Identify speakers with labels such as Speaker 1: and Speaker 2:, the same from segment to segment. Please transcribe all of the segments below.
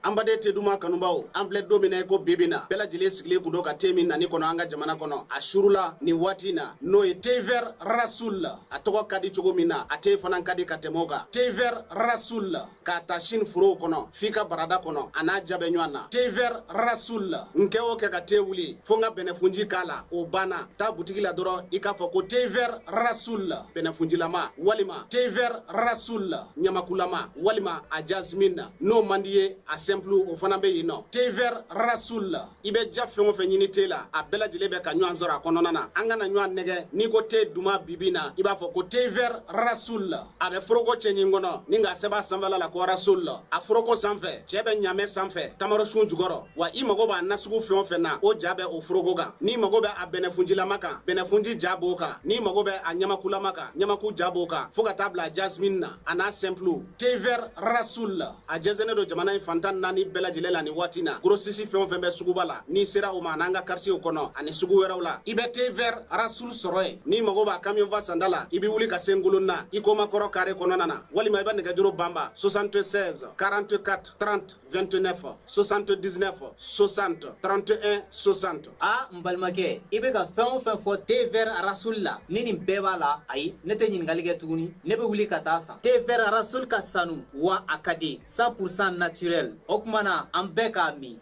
Speaker 1: An baden te duman kanubaw, an filɛ don min na i ko bi bi na, bɛɛ lajɛlen sigilen kun don ka te min nani kɔnɔ an ka jamana kɔnɔ a surula nin waati in na, n'o ye thé vert Rasoul. A tɔgɔ ka di cogo min na, a te fana ka di ka tɛmɛ o kan. Thé vert Rasoul, k'a ta Chine forow kɔnɔ f'i ka barada kɔnɔ, a n'a ja bɛ ɲɔgɔn na. Thé vert Rasoul, n kɛ o kɛ ka te wuli fo n ka bɛnɛfunji k'a la, o banna. Taa butigi la dɔrɔn i k'a fɔ ko thé vert Rasoul bɛnɛfunjilama, walima thé vert Rasoul ɲamakulama, walima a jasmine. N'o man di ye, a simple o fana bɛ yen nɔ. Thé vert Rasoul, i bɛ ja fɛn o fɛn ɲini te la, a bɛɛ lajɛlen bɛ ka ɲɔgɔn sɔrɔ a kɔnɔna na. An kana ɲɔgɔn nɛgɛ, n'i ko te duman bibi na, i b'a fɔ ko thé vert Rasoul. A bɛ foroko cɛɲi kɔnɔ ni k'a sɛbɛn a sanfɛla la ko Rasoul. A foroko sanfɛ, cɛ bɛ ɲamɛ sanfɛ tamarosun jukɔrɔ. Wa i mago b'a nasugu fɛn o fɛn na, o ja bɛ o foroko kan. N'i mago bɛ a bɛnɛfunjilama kan, bɛnɛfunji ja b'o kan. N'i mago bɛ a ɲamakulama kan, ɲamaku ja b'o kan, fo ka taa bila jasmine na, a n'a simple. Thé vert Rasoul, a jɛnsɛnnen don jamana in fan 14 bɛɛ lajɛlen la nin waati na. Grossiste fɛn o fɛn bɛ suguba la, n'i sera o ma, an'an ka quartier kɔnɔ ani sugu wɛrɛw la, i bɛ thé vert Rasoul sɔrɔ yen. N'i mago b'a camion fa sanda la, i bɛ wuli ka se Ngolonna i koma kɔrɔ carré kɔnɔna na, walima i bɛ nɛgɛjuru banba 76 44 30 29, 79 60 31 60.
Speaker 2: A n balimakɛ, i bɛ ka fɛn o fɛn fɔ thé vert Rasoul la, ni nin bɛɛ b'a la, ayi, ne tɛ ɲininkali kɛ tuguni, ne bɛ wuli ka taa san. Thé vert Rasoul ka sanu wa a ka di, 100% naturel. O tuma na an bɛɛ k'a min.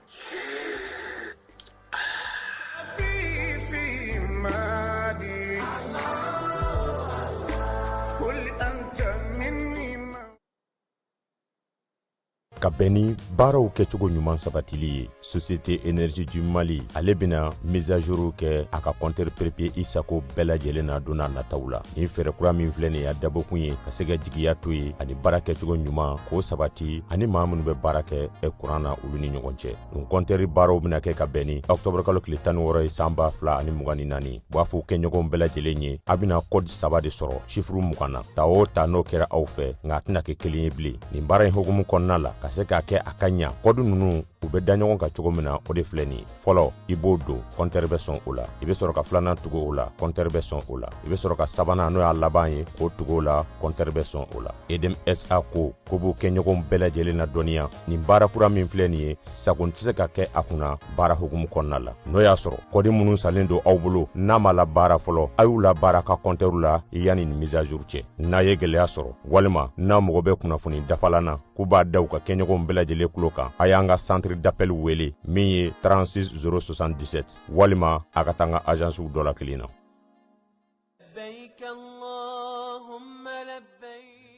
Speaker 3: Ka bɛn ni baaraw kɛcogo ɲuman sabatili ye, Société Énergie du Mali ale bɛna mise à jour kɛ a ka compteur prépayé i sago bɛɛ lajɛlen na don n'a nataw la. Nin fɛɛrɛ kura min filɛ nin ye, a dabɔkun ye ka se ka jigiya to ye ani baara kɛcogo ɲuman k'o sabati ani maa minnu bɛ baara kɛ kuran na, olu ni ɲɔgɔn cɛ. Nin compteur baaraw bɛna kɛ ka bɛn ni octobre kalo tile 16 ye san 2024. U b'a fɔ kɛɲɔgɔnw bɛɛ lajɛlen ye, a bɛna code saba de sɔrɔ chiffre 20 na, ta o ta n'o kɛra aw fɛ, nka a tɛna kɛ kelen ye bilen. Nin baara in hukumu kɔnɔna la, ka se k'a kɛ a ka ɲa, code ninnu u bɛ da ɲɔgɔn kan cogo min na, o de filɛ nin ye. Fɔlɔ, i b'o don, compteur bɛ sɔn o la. I bɛ sɔrɔ ka filanan tugu o la, compteur bɛ sɔn o la. I bɛ sɔrɔ ka sabanan, n'o y'a laban ye, k'o tugu o la, compteur bɛ sɔn o la. EDM SA ko ko b'u kɛɲɔgɔnw bɛɛ lajɛlen na dɔnniya, nin baara kura min filɛ nin ye, sago tɛ se ka kɛ a kunna baara hukumu kɔnɔna la. N'o y'a sɔrɔ code minnu salen don aw bolo n'a ma la baara fɔlɔ, a y'u la baara ka compteur la yanni nin mise à jour cɛ. N'a ye gɛlɛya sɔrɔ walima n'a mago bɛ kunnafoni dafalan na, k'u b'a da u ka kɛɲɔgɔnw bɛɛ lajɛlen tulo kan, a y'an ka centre d'appel wele min ye 36 077, walima a ka taa an ka agencew dɔ la kelen na.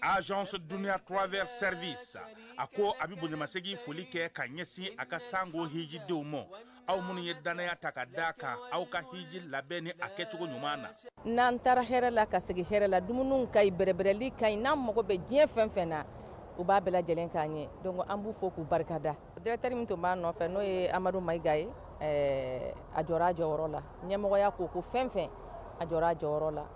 Speaker 4: Agence Dunia Travel Service a ko a bɛ bonyamasegin foli kɛ ka ɲɛsin a ka sango hijidenw ma, aw minnu ye dannaya ta ka da kan aw ka hiji labɛn ni a kɛcogo ɲuman na.
Speaker 5: N'an taara hɛrɛ la ka segin hɛrɛ la, dumuniw ka ɲi, bɛrɛbɛrɛli ka ɲi. N'an mago bɛ diɲɛ fɛn fɛn na, u b'a bɛɛ lajɛlen k'an ye. Donc an b'u fo k'u barikada. Directeur min tun b'a nɔfɛ, n'o ye Amadu Mayiga ye, a jɔra a jɔyɔrɔ la. Ɲɛmɔgɔya ko ko fɛn fɛn, a jɔra a jɔyɔrɔ la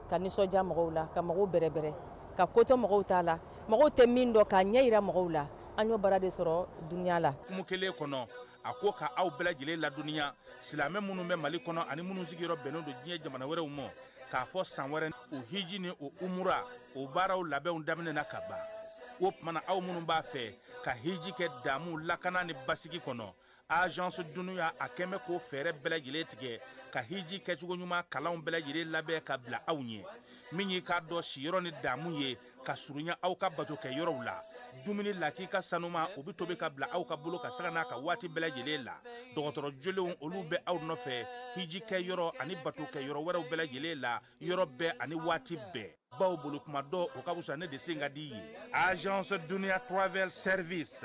Speaker 5: ka nisɔndiya mɔgɔw la, ka mɔgɔw bɛrɛbɛrɛ, ka ko to mɔgɔw t'a la, mɔgɔw tɛ min dɔn, k'a ɲɛ yira mɔgɔw la. An y'o baara de sɔrɔ dunuya la.
Speaker 4: Hukumu kelen kɔnɔ, a ko ka aw bɛɛ lajɛlen ladɔnniya, silamɛ minnu bɛ Mali kɔnɔ ani minnu sigiyɔrɔ bɛnnen don diɲɛ jamana wɛrɛw ma, k'a fɔ san wɛrɛ o hiji ni o umura o baaraw labɛnw daminɛna ka ban. O tuma na, aw minnu b'a fɛ ka hiji kɛ damu, lakana ni basigi kɔnɔ, Agence Dunuya a kɛn bɛ k'o fɛɛrɛ bɛɛ lajɛlen tigɛ ka hiji kɛcogo ɲuman kalanw bɛɛ lajɛlen labɛn ka bila aw ɲɛ. Min y'i k'a dɔn siyɔrɔ ni damu ye ka surunya aw ka bato kɛ yɔrɔw la, dumuni lakika sanuma o bɛ tobi ka bila aw ka bolo ka sanga n'a ka waati bɛɛ lajɛlen la. Dɔgɔtɔrɔ jolenw olu bɛ aw nɔfɛ hiji kɛ yɔrɔ ani bato kɛ yɔrɔ wɛrɛw bɛɛ lajɛlen la, yɔrɔ bɛɛ ani waati bɛɛ. Baw bolo kuma dɔ o ka fisa ne de sen ka di ye. Agence Dunia Travel Service,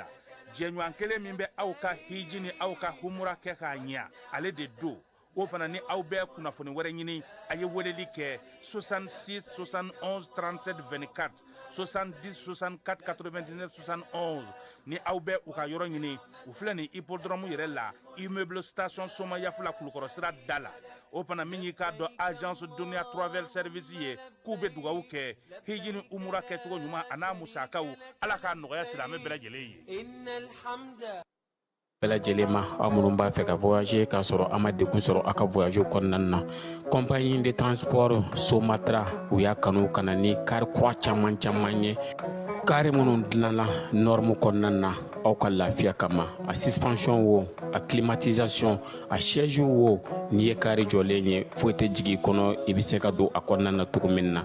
Speaker 4: jɛɲɔgɔn kelen min bɛ aw ka hiji ni aw ka humura kɛ k'a ɲɛ, ale de don. O fana ni aw bɛ kunnafoni wɛrɛ ɲini, a ye weleli kɛ 66 71 37 24, 70 64 99 71. Ni aw bɛ u ka yɔrɔ ɲini, u filɛ nin hippodrome yɛrɛ la, immeuble station Somayafula, Kulukɔrɔ sira da la. O fana min y'i k'a dɔn Agence Dunia Travel Service ye, k'u bɛ dugawu kɛ hiji ni umura kɛcogo ɲuman a n'a musakaw, Ala k'a nɔgɔya silamɛ bɛɛ lajɛlen ye.
Speaker 6: Bɛɛ lajɛlen ma, aw minnu b'a fɛ ka voyager k'a sɔrɔ a ma degun sɔrɔ aw ka voyage kɔnɔna na, compagnie de transport Somatra, u y'a kanu ka na ni kari kura caman caman ye, kari minnu dilanna norme kɔnɔna na aw ka lafiya kama. A suspension wo, a climatisation, a siège wo, n'i ye kari jɔlen ye, foyi tɛ jigin i kɔnɔ, i bɛ se ka don a kɔnɔna na cogo min na.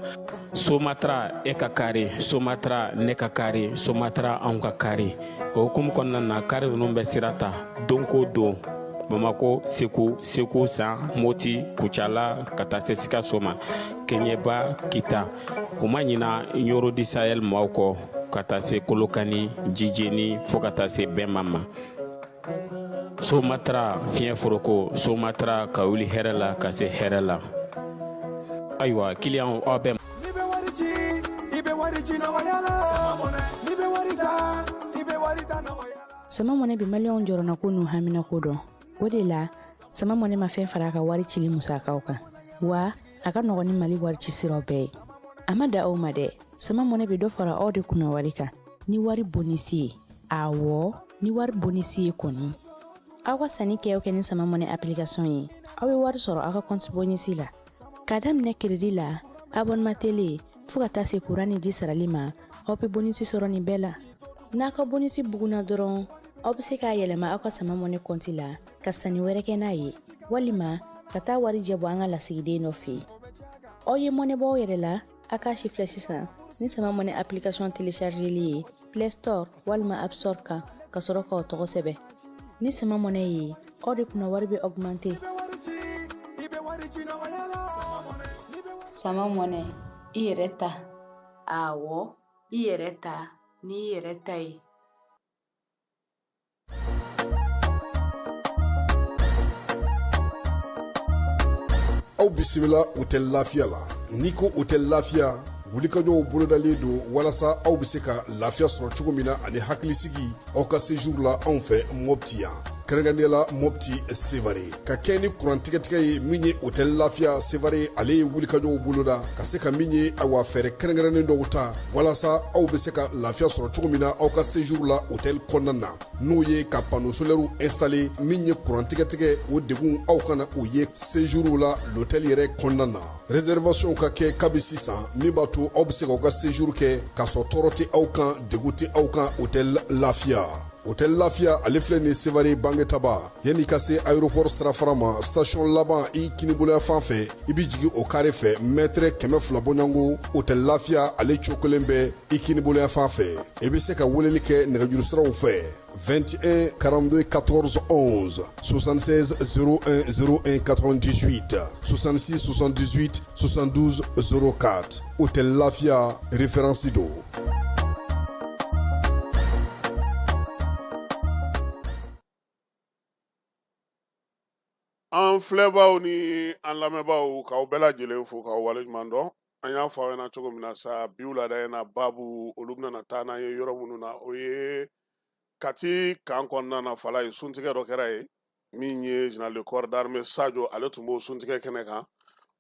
Speaker 6: Somatra, e ka kari, Somatra, ne ka kari, Somatra, anw ka kari. O hukumu kɔnɔna na, kari ninnu bɛ sira ta don ko don Bamako, Segu, Segu San, Moti, Kucala, ka taa se Sikaso ma, Keɲeba, Kita. U ma ɲina Ɲoro du Sahel maaw kɔ, ka taa se Kolokani, Jijeni, fo ka taa se Bɛnma ma. Somatra, fiɲɛ foroko, Somatra, ka wuli hɛrɛ la ka se hɛrɛ la. Ayiwa, kiliyanw, aw bɛɛ.
Speaker 7: N'i bɛ wari ci, i bɛ wari ci nɔgɔya la. N'i bɛ wari ta, i bɛ wari ta nɔgɔya la.
Speaker 8: Sama Mɔnɛ bɛ maliyɛnw jɔrɔnako n'u haminako dɔn. O de la, Sama Mɔnɛ ma fɛn fara a ka wari cili musakaw kan, wa a ka nɔgɔn ni Mali wari ci siraw bɛɛ ye. A ma da aw ma dɛ, Sama Mɔnɛ bɛ dɔ fara aw de kunna wari kan ni wari bonisi ye. Awɔ, ni wari bonisi ye kɔni. Aw ka sanni kɛ o kɛ ni Sama Mɔnɛ application ye, aw bɛ wari sɔrɔ aw ka compte bonisi la. K'a daminɛ crédit la, abonnement télé, fo ka taa se courant ni ji sarali ma, aw bɛ bonisi sɔrɔ nin bɛɛ la. N'a ka bonisi bugunna dɔrɔn, aw bɛ se k'a yɛlɛma aw ka Sama Mɔnɛ compte la ka sanni wɛrɛ kɛ n'a ye, walima ka taa warijɛ bɔ an ka lasigiden dɔ fɛ yen. Aw ye mɔnɛ bɔ aw yɛrɛ la, a k'a si filɛ sisan ni Sama Mɔnɛ application téléchargeli ye Play Store walima App Store kan, ka sɔrɔ k'aw tɔgɔ sɛbɛn. Ni Sama Mɔnɛ ye, aw de kunna wari bɛ augmenter.
Speaker 9: Sama Mɔnɛ, i yɛrɛ ta. Awɔ, i yɛrɛ ta n'i yɛrɛ ta ye.
Speaker 10: Aw bisimila Hôtel Lafiya la. N'i ko Hôtel Lafiya, wulikajɔw bolodalen don walasa aw bɛ se ka lafiya sɔrɔ cogo min na ani hakilisigi aw ka séjour la anw fɛ Mopti yan, kɛrɛnkɛrɛnnenya la Mopti Sevare. Ka kɛ ni kuran tigɛtigɛ ye min ye, Hôtel Lafiya Sevare, ale ye wulikajɔw boloda ka se ka min ye, awa, fɛɛrɛ kɛrɛnkɛrɛnnen dɔw ta walasa aw bɛ se ka lafiya sɔrɔ cogo min na aw ka séjour la hôtel kɔnɔna na, n'o ye ka panneau solaire installé. Min ye kuran tigɛtigɛ, o degun aw kana o ye séjour la l'hôtel yɛrɛ kɔnɔna na. Réservation ka kɛ kabi sisan, min b'a to aw bɛ se k'aw ka séjour kɛ k'a sɔrɔ tɔɔrɔ tɛ aw kan, degun tɛ aw kan. Hôtel Lafiya, Hôtel Lafiya, ale filɛ nin Sevare Bangetaba, yanni ka se aéroport sirafara ma, station laban i kiniboloya fan fɛ, i bɛ jigin o carré fɛ, mètre 200 bɔɲɔgɔnko, Hôtel Lafiya, ale cogo kelen bɛ i kiniboloya fan fɛ. I bɛ se ka weleli kɛ nɛgɛjuru siraw fɛ: 21 42 14 11, 76 01 01 98, 66 78 72 04. Hôtel Lafia, référence don.
Speaker 11: An filɛbaw ni an lamɛnbaaw, k'aw bɛɛ lajɛlen fo k'aw waleɲuman dɔn. An y'a fɔ aw ɲɛna cogo min na sa, bi wulada in na, baabu olu bɛna taa n'an ye yɔrɔ minnu na, o ye Kati kan kɔnɔna na. Fala ye suntigɛ dɔ kɛra ye min ye général de corps d'armée Sadio, ale tun b'o suntigɛ kɛnɛ kan.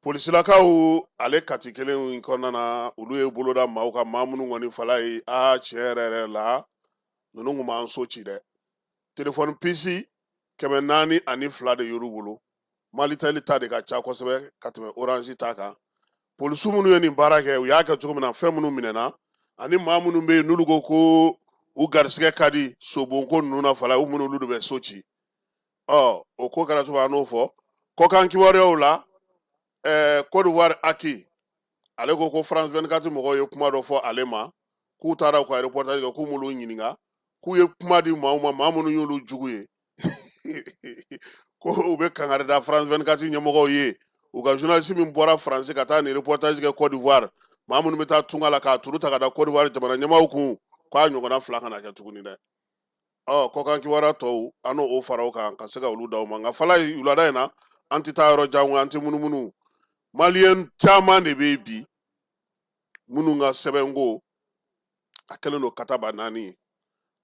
Speaker 11: Polisilakaw, ale Kati kelen in kɔnɔna na, olu ye boloda maaw kan, maa minnu kɔni, fala ye, aa, tiɲɛ yɛrɛ yɛrɛ la, ninnu kun b'an so ci dɛ. Telefɔni puce 402 de yer'u bolo. Malitel ta de ka ca kosɛbɛ ka tɛmɛ Orange ta kan. Polisiw minnu ye nin baara kɛ, u y'a kɛ cogo min na, fɛn minnu minɛna ani maa minnu bɛ yen n'olu ko ko u garisigɛ ka di sobonko ninnu na, fala, u minnu olu de bɛ so ci. Ɔ, o ko kɛra cogo, an n'o fɔ. Kɔkan kibaruyaw la, Côte d'Ivoire Aki, ale ko ko France 24 mɔgɔw ye kuma dɔ fɔ ale ma, k'u taara u ka reportage kɛ, k'u m'olu ɲininka, k'u ye kuma di maaw ma, maa minnu y'olu jugu ye, ko u bɛ kangari da France 24 ɲɛmɔgɔw ye, u ka journaliste min bɔra France ka taa nin reportage kɛ Côte d'Ivoire, maa minnu bɛ taa tunga la k'a turu ta ka da Côte d'Ivoire jamana ɲɛmaaw kun, k'a ɲɔgɔnna fila kana kɛ tuguni dɛ. Ɔ, kɔkan kibaruya tɔw, an n'o fara o kan ka se ka olu d'aw ma. Nka fala ye, wulada in na, an tɛ taa yɔrɔ jan, an tɛ munumunu. Maliyɛn caman de bɛ yen bi minnu ka sɛbɛnko a kɛlen don kataba naani ye.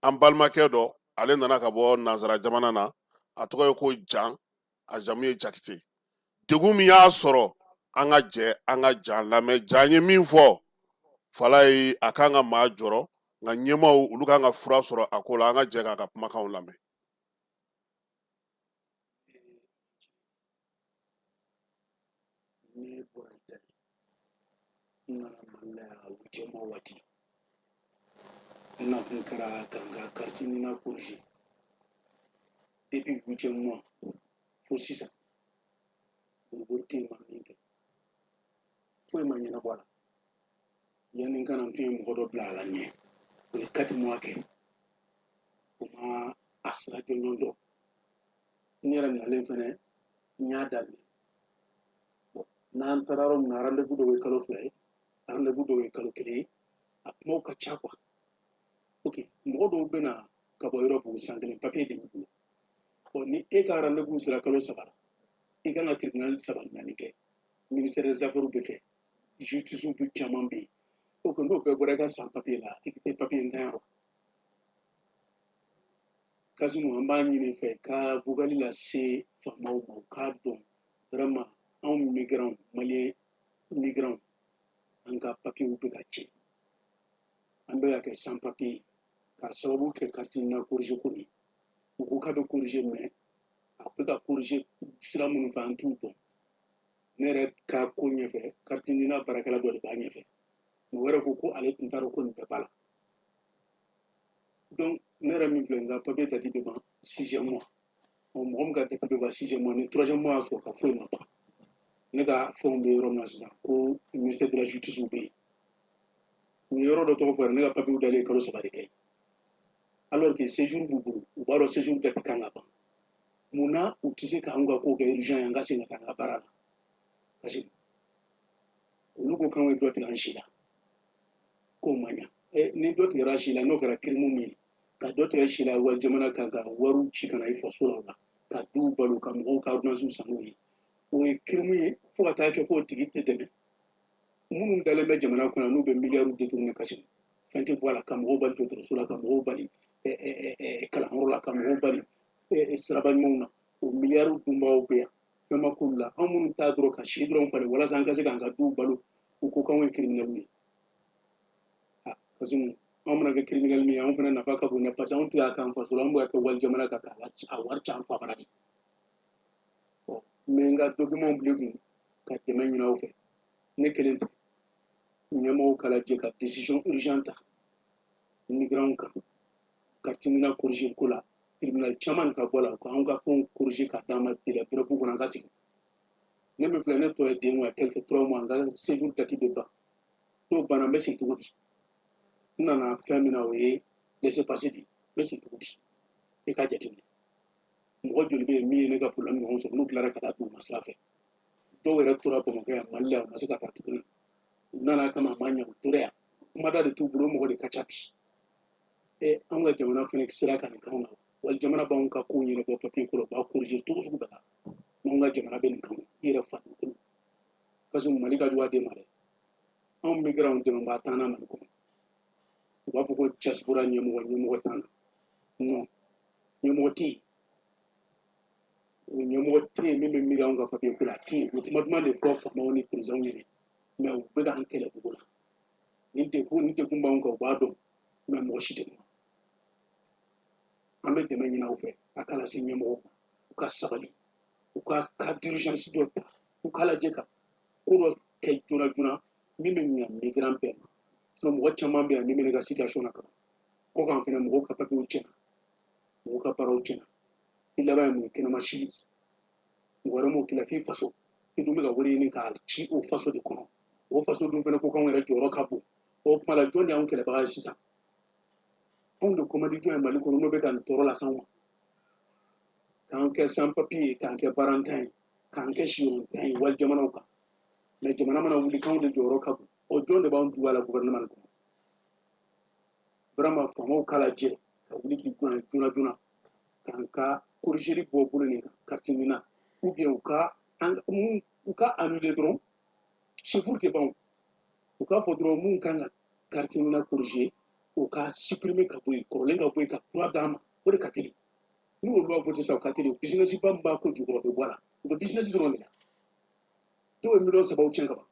Speaker 11: An balimakɛ dɔ, ale nana ka bɔ nansara jamana na, a tɔgɔ ye ko Jan, a jamu ye Jakite. Degun min y'a sɔrɔ, an ka jɛ an ka Jan lamɛn. Jan ye min fɔ, fala ye, a kan ka maa jɔrɔ, nka ɲɛmaaw, olu kan ka fura sɔrɔ a ko la. An ka jɛ k'a ka kumakanw lamɛn.
Speaker 12: Ne bɔra Itali, n nana Mali la yan huitième mois waati. N nakun kɛra ka n ka carte NINA corriger. Depuis huitième mois fo sisan, boliboli tɛ yen, ma min kɛ, foyi ma ɲɛnabɔ a la. Yanni n ka na, n tun ye mɔgɔ dɔ bila a la ɲɛ, o ye 4 mois kɛ, o ma a sira jɔnjɔn dɔn. N yɛrɛ nalen fɛnɛ, n y'a daminɛ. N'an taara yɔrɔ min na, rendez-vous dɔw ye kalo 2 ye, rendez-vous dɔw ye kalo 1 ye, a kumaw ka ca quoi. Ok, mɔgɔ dɔw bɛ na ka bɔ yɔrɔ bugu, san kelen papier de b'u bolo. Bon, ni e ka rendez-vous sera kalo 3 la, i kan ka tribunal saba naani kɛ, ministère des affaires bɛ kɛ, justice bɛ caman bɛ yen. Ok, n'o bɛɛ bɔra i ka san papier la, i tɛ papier ntanya wa? Kasimu, an b'a ɲini fɛ ka vocal lase faamaw ma, u k'a dɔn vraiment, anw migrants, malien migrants, an ka papiyew bɛ ka tiɲɛ, an bɛ ka kɛ sans papier k'a sababu kɛ carte NINA corriger ko nin. U ko k'a bɛ corriger, mais a bɛ ka corriger sira minnu fɛ, an t'u dɔn. Ne yɛrɛ ka ko ɲɛfɛ, carte NINA baarakɛla dɔ de b'a ɲɛfɛ. Mɔgɔ wɛrɛ ko ko ale tun t'a dɔn ko nin bɛɛ b'a la. Donc ne yɛrɛ min filɛ, n ka papier date bɛ ban sixième mois. Mɔgɔ min ka date bɛ ban sixième mois, ni troisième mois y'a sɔrɔ ka foyi ma ban, ne ka fɛnw bɛ yɔrɔ min na sisan, ko ministère de la justice bɛ yen, u ye yɔrɔ dɔ tɔgɔ fɔ, ne ka papier dalen kalo 3 de kɛ, alors que séjour b'u bolo, u b'a dɔn séjour date kan ka ban. Mun na u tɛ se k'anw ka ko kɛ urgent ye, an ka segin ka taa an ka baara la? Parce que olu ko k'anw ye dɔ tigɛ an si la, k'o ma ɲa. Ni dɔ tigɛra si la, n'o kɛra crime min ye, ka dɔ tigɛ si la wali jamana kan, ka wariw ci ka na i faso la, o la ka duw balo, ka mɔgɔw ka ordonnance san n'o ye, o ye crime ye, fo ka taa kɛ k'o tigi tɛ dɛmɛ. Minnu dalen bɛ jamana kɔnɔ, n'u bɛ miliyariw détourner, kasi fɛn tɛ bɔ a la, ka mɔgɔw bali dɔgɔtɔrɔso la, ka mɔgɔw bali kalanyɔrɔ la, ka mɔgɔw bali siraba ɲumanw na, o miliyariw dunbagaw bɛ yan, fɛn ma k'olu la. Anw minnu t'a dɔrɔn ka si dɔrɔn falen walasa an ka se k'an ka duw balo, u ko k'anw ye criminels ye. Kasimu, anw bɛna kɛ criminel min ye, anw fana nafa ka bon dɛ, parce que anw tɛ k'a k'an faso la, anw bɛ ka kɛ wali jamana kan k'a wari ci an fa bara de. N bɛ n ka document bila i kun ka dɛmɛ ɲini aw fɛ. Ne kelen tɛ, ɲɛmɔgɔw ka lajɛ ka décision urgente ta migrants kan, carte NINA corriger ko la, tribunal caman ka bɔ la, k'anw ka fɛnw corriger ka d'an ma délai bref kɔnɔ, an ka segin. Ne min filɛ, ne tɔ ye 2 mois, quelque 3 mois, n ka séjour date bɛ ban. N'o banna, n bɛ segin cogo di? N nana fɛn min na, o ye laissez passer de ye, n bɛ segin cogo di? E k'a jateminɛ, mɔgɔ joli bɛ yen min ye ne ka problème ɲɔgɔn sɔrɔ, n'u tilara ka taa duguma sira fɛ? Dɔw yɛrɛ tora Bamakɔ yan, Mali la, u ma se ka taa tuguni. U nana kama, a ma ɲɛ, u tora yan, kumada de t'u bolo, mɔgɔ de ka ca bi. E, anw ka jamana fɛnɛ sera ka nin k'anw na. Wali jamana b'anw ka kow ɲɛnabɔ papiye ko la, u b'a corriger cogo sugu bɛɛ la. Anw ka jamana bɛ nin k'anw i yɛrɛ fa dugukolo. Parce que Mali ka jugu a den ma dɛ. Anw migrants, dɛmɛbaa t'an na Mali kɔnɔ. U b'a fɔ ko diaspora ɲɛmɔgɔ, ɲɛmɔgɔ t'an na. Non, ɲɛmɔgɔ tɛ yen, o ɲɛmɔgɔ tɛ yen min bɛ miiri anw ka papiye ko la, a tɛ yen. U kuma duman de fɔ faamaw ni présidents ɲɛna, mais u bɛ k'an kɛlɛ bugu la. Nin degun b'anw kan, u b'a dɔn, mais mɔgɔ si tɛ kuma. An bɛ dɛmɛ ɲini aw fɛ, a k'a lase ɲɛmɔgɔw ma, u ka sabali, u ka cas d'urgence dɔ ta, u k'a lajɛ ka ko dɔ kɛ joona joona min bɛ ɲa migrant bɛɛ ma. Sinon mɔgɔ caman bɛ yan min bɛ ne ka situation na kaban kɔkan fɛnɛ, mɔgɔw ka papiyew tiɲɛna, mɔgɔw ka baaraw tiɲɛna. I laban ye mun ye? Kɛnɛma sili. Mɔgɔ wɛrɛ m'o k'i la f'i faso. I dun bɛ ka wari ɲini k'a ci o faso de kɔnɔ. O faso dun fɛnɛ ko k'anw yɛrɛ jɔyɔrɔ ka bon. O kuma la, jɔn de y'anw kɛlɛbaga ye sisan? Anw de kɔmandi jɔn ye Mali kɔnɔ, n'o bɛ ka nin tɔɔrɔ las'anw ma, k'an kɛ sans papier, k'an kɛ barantan ye, k'an kɛ siyɔrɔntan ye wali jamanaw kan? Mais jamana mana wuli k'anw de jɔyɔrɔ ka bon, o jɔn de b'anw juguya la gouvernement nin kɔnɔ? Vraiment, faamaw k'a lajɛ ka wuli k'i jɔ joona joona k'an ka corrigeli bɔ bolo nin kan, carte NINA, ou bien u ka an u ka annuler dɔrɔn. Chiffre tɛ ban, u k'a fɔ dɔrɔn mun kan ka carte NINA corriger, u ka supprimer ka bɔ yen, kɔrɔlen ka bɔ yen, ka kura d'an ma, o de ka teli. N'u y'o loi voté sisan, o ka teli. Business ba min b'a ko jukɔrɔ, bɛ bɔ a la. U bɛ business dɔrɔn de la. Dɔw ye miliyɔn 3 tiɲɛ ka ban.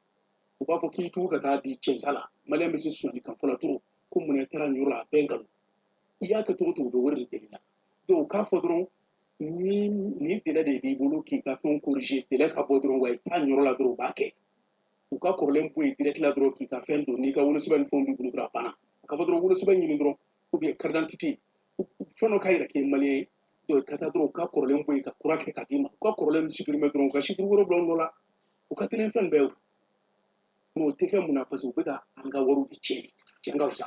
Speaker 12: U b'a fɔ k'i tugu ka taa di cɛnta la. Maliyɛn bɛ se sonyali kan fɔlɔ trop, ko munna i taara nin yɔrɔ la? A bɛɛ nkalon. I y'a kɛ cogo o cogo, u bɛ wari de deli la. Donc u k'a fɔ dɔrɔn Ni nin délai de b'i bolo k'i ka fɛnw corriger, délai ka bɔ dɔrɔn, wa i t'a yɔrɔ la dɔrɔn, u b'a kɛ. U ka kɔrɔlen bɔ yen direct la dɔrɔn, k'i ka fɛn don, n'i ka wolosɛbɛn ni fɛnw b'i bolo dɔrɔn, a banna. A ka fɔ dɔrɔn wolosɛbɛn ɲini dɔrɔn, ou bien carte d'identité, fɛn dɔ k'a yira k'i ye maliyɛn ye. Donc ka taa dɔrɔn, u ka kɔrɔlen bɔ yen ka kura kɛ ka d'i ma. U ka kɔrɔlen supprimer dɔrɔn, u ka chiffre wɛrɛ bila u nɔ la. U ka teli fɛn bɛɛ ye o. Mais o tɛ kɛ mun na? Parce que u bɛ ka an ka wariw de tiɲɛ. Tiɲɛ ka fisa.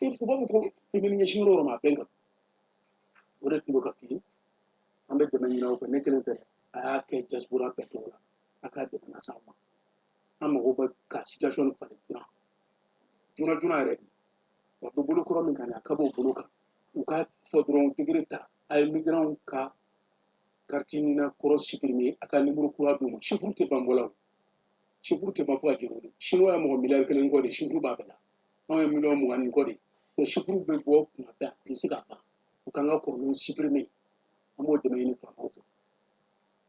Speaker 12: U b'a fɔ ko i bɛ ɲɛsin yɔrɔ o yɔrɔ ma, a bɛɛ nkalon. O de tun bɛ ka f'i ye. An bɛ dɛmɛ ɲini aw fɛ, ne kelen tɛ dɛ. A y'a kɛ diaspora bɛɛ tɔgɔ la, a ka dɛmɛ lase an ma. An mago bɛ ka situation nin falen joona joona joona yɛrɛ de. Wa bɛ bolo kɔrɔ min kan, a ka b'o bolo kan. U ka fɔ dɔrɔn, décret ta, a ye migrants ka carte NINA kɔrɔ supprimer, a ka numéro kura d'u ma. Chiffre tɛ ban bɔla o, chiffre tɛ ban fo ka diɲɛ wuli. Chinois ye mɔgɔ 1 miliyari 1 kɔ de, chiffre b'a bɛɛ la. Anw ye 20 miliyɔn ni kɔ de, o chiffre bɛ bɔ kuma bɛɛ, a tɛ se ka ban. U k'an ka kɔrɔlenw supprimer. An b'o dɛmɛ ɲini faamaw fɛ.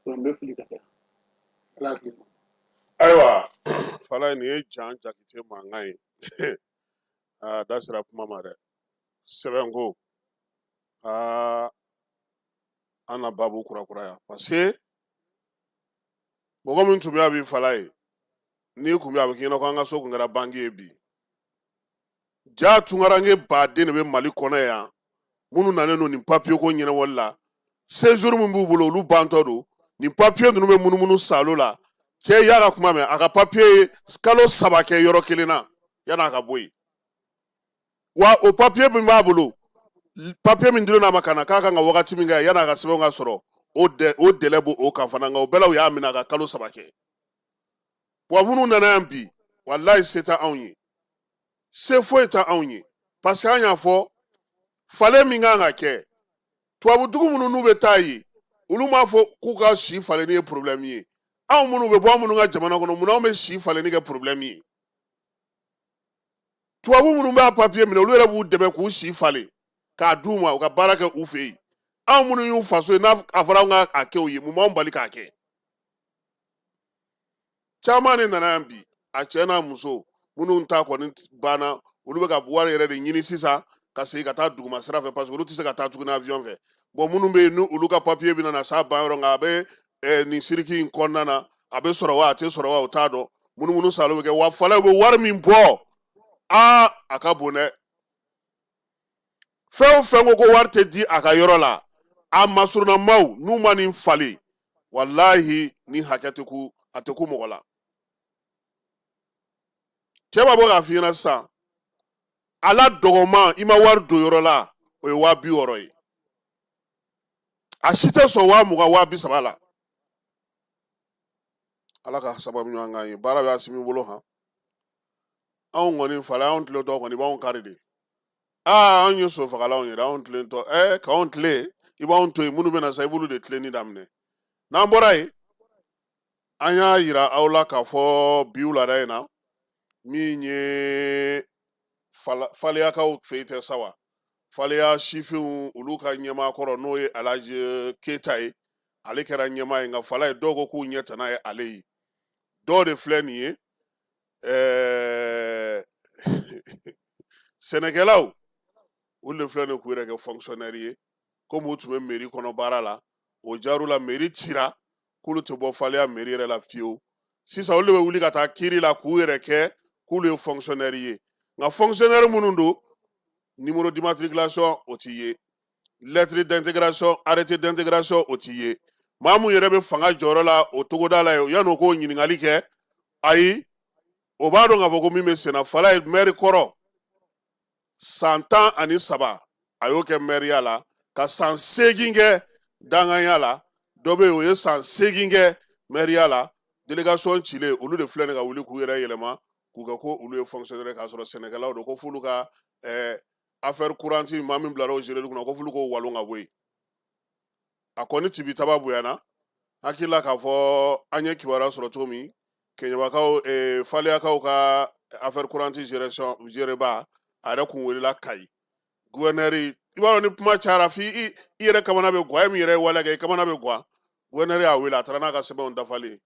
Speaker 12: Donc n bɛ fili ka bɛn, Ala hakili ma.
Speaker 11: Ayiwa Falaye, nin ye Jan Jakite mankan ye. A da sera kuma ma dɛ. Sɛbɛnko, aa, an na babu kurakuraya, parce que mɔgɔ min tun bɛ a bi Falaye, n'i kun bɛ a bɛ k'i ɲɛna ko an ka so kun kɛra banki ye bi. Ja tunkaranke baden de bɛ Mali kɔnɔ yan, minnu nalen don nin papiye ko ɲɛnabɔli la. Séjour min b'u bolo, olu bantɔ don. Nin papiye ninnu bɛ munumunu salo la. Cɛ y'a ka kuma mɛn, a ka papiye ye kalo 3 kɛ yɔrɔ kelen na yan'a ka bɔ yen. Wa o papiye min b'a bolo, papiye min dilen a ma ka na k'a kan ka wagati min kɛ yan'a ka sɛbɛnw ka sɔrɔ, o délai b'o kan fana. Nka o bɛɛ la, u y'a minɛ a ka kalo 3 kɛ. Wa minnu nana yan bi, walayi, se tɛ anw ye, se foyi tɛ anw ye, parce que an y'a fɔ, falen min kan ka kɛ, tubabu dugu minnu n'u bɛ taa yen, olu m'a fɔ k'u ka si falenni ye problème ye. Anw minnu bɛ bɔ an minnu ka jamana kɔnɔ, munna anw bɛ si falenni kɛ problème ye? Tubabu minnu b'a papiye minɛ, olu yɛrɛ b'u dɛmɛ k'u si falen k'a d'u ma, u ka baara kɛ u fɛ yen. Anw minnu y'u faso ye, n'a a fɔra anw ka a kɛ u ye, mun b'anw bali k'a kɛ? Caman de nana yan bi, a cɛ n'a muso, minnu ta kɔni banna, olu bɛ ka wari yɛrɛ de ɲini sisan ka segin ka taa duguma sira fɛ, parce que olu tɛ se ka taa tuguni avion fɛ. Bon, minnu bɛ yen ni olu ka papiye bɛ na s'a ban yɔrɔ, nka a bɛ nin siriki in kɔnɔna na, a bɛ sɔrɔ wa a tɛ sɔrɔ wa, o t'a dɔn. Munumunu salo bɛ kɛ. Wa falaw bɛ wari min bɔ, aa, a ka bon dɛ. Fɛn o fɛn ko ko wari tɛ di a ka yɔrɔ la, a masurunnamaw n'u ma nin falen, walahi, ni hakɛ tɛ ku, a tɛ ku mɔgɔ la. Cɛ b'a bɔ k'a f'i ɲɛna sisan, a la dɔgɔman, i ma wari don yɔrɔ la, o ye 60 000 ye. A si tɛ sɔn 20 000, 30 000 la. Ala ka sababu ɲuman k'an ye. Baara bɛ Asimi bolo han. Anw kɔni fala, anw tilentɔ kɔni, i b'anw kari de. Aa, anw ye sofagalaw yɛrɛ, anw tilentɔ, k'anw tilen, i b'anw to yen. Minnu bɛna sa, i b'olu de tilenni daminɛ. N'an bɔra yen, an y'a yira aw la k'a fɔ bi wulada in na, min ye Faleyakaw fɛ yen tɛ sa wa, Faleya sifinw, olu ka ɲɛmaa kɔrɔ, n'o ye Alaji Keyita ye, ale kɛra ɲɛmaa ye. Nka fala ye, dɔw ko k'u ɲɛ tana ye ale ye. Dɔw de filɛ nin ye, sɛnɛkɛlaw, olu de filɛ nin k'u yɛrɛ kɛ fonctionnaire ye, komi u tun bɛ mairie kɔnɔ baara la. O jar'u la, mairie cira, k'olu tɛ bɔ Faleya mairie yɛrɛ la fiyewu. Sisan olu de bɛ wuli ka taa kiiri la k'u yɛrɛ kɛ k'olu ye fonctionnaire ye. Nka fonctionnaire minnu don, numéro d'immatriculation o t'i ye, lettre d'intégration, arrêté d'intégration o t'i ye. Maa mun yɛrɛ bɛ fanga jɔyɔrɔ la o togoda la yen, yan'o k'o ɲininkali kɛ, ayi, o b'a dɔn k'a fɔ ko min bɛ senna. Fala ye maire kɔrɔ, san 13 a y'o kɛ mairiya la, ka san 8 kɛ danganya la. Dɔ bɛ yen, o ye san 8 kɛ mairiya la. Délégation cilen, olu de filɛ nin ka wuli k'u yɛrɛ yɛlɛma k'u kɛ ko olu ye fonctionnaire, k'a sɔrɔ sɛnɛkɛlaw don, ko f'olu ka affaire courante, maa min bilara o géreli kunna, ko f'olu k'o walon ka bɔ yen. A kɔni tibi taba bonyana. Hakili la k'a fɔ an ye kibaruya sɔrɔ cogo min, Keɲebakaw, Faleyakaw ka affaire courante gestion géreba, a yɛrɛ kun welela Kayi gouverneur. I b'a dɔn, ni kuma cayara f'i i yɛrɛ kamana bɛ gwan. E min yɛrɛ ye waleya kɛ, i kamana bɛ gwan. Gouverneur y'a wele, a taara n'a ka sɛbɛnw dafalen,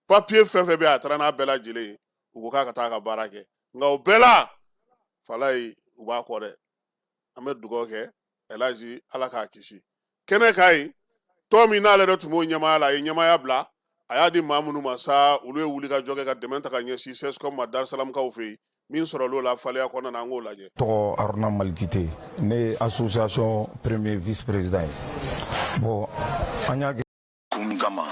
Speaker 11: papiye fɛn fɛn bɛ yen, a taara n'a bɛɛ lajɛlen ye. U ko k'a ka taa a ka baara kɛ. Nka o bɛɛ la, Falaye, u b'a kɔ dɛ. An bɛ dugawu kɛ Elaji, Ala k'a kisi. Kɛnɛ kan yen, tɔn min n'ale yɛrɛ tun b'o ɲɛmaaya la, a ye ɲɛmaaya bila, a y'a di maa minnu ma sa, olu ye wulikajɔ kɛ ka dɛmɛ ta ka ɲɛsin CSCOM ma Darusalamkaw fɛ yen. Min sɔrɔl'o la Faleya kɔnɔna na, an k'o lajɛ.
Speaker 13: Tɔgɔ Aruna Malikite, ne ye association premier vice président ye. Bon, an y'a kɛ
Speaker 14: kun min kama,